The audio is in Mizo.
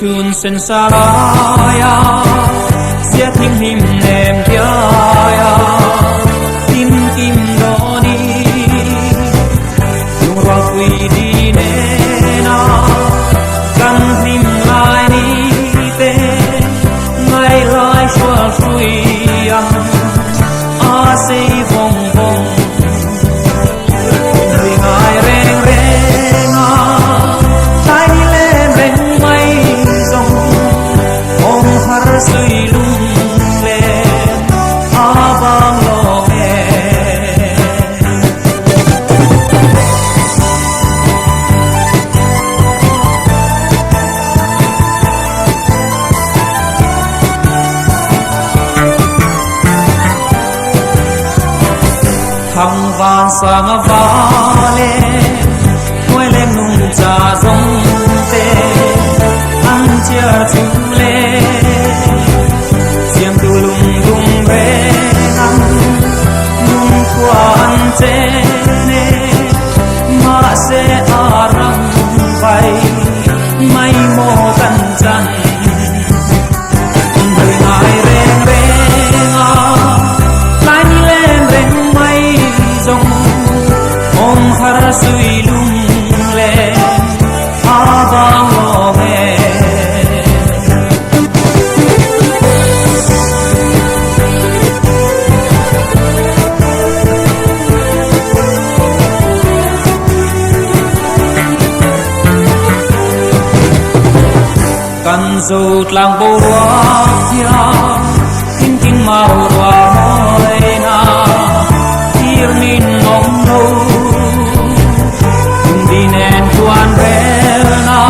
Chhun sen sa laia sia thing hlim nem diaia tin kim dawni lungrual pui di nena kan hlim lai ni te ngai lai hrual hrui ang a sei vawng vawng Hlui ngai reng reng a tlai ni len reng mai zawng awm har sui lung len a vang lawng e. Thang van sang a va le hnuai leng nung cha zawng te an chiar chu le siamtu lung dum reng ang nung khua an chen e mahse a ram vai mai maw kan chan. Hlui ngai reng reng a tlai ni len reng mai zawng awm har sui lung len a vang lawng e. Kan zo tlang boruak thiang thing king mau rua mawi na thir min awm lo Lungdi nen tuan rel na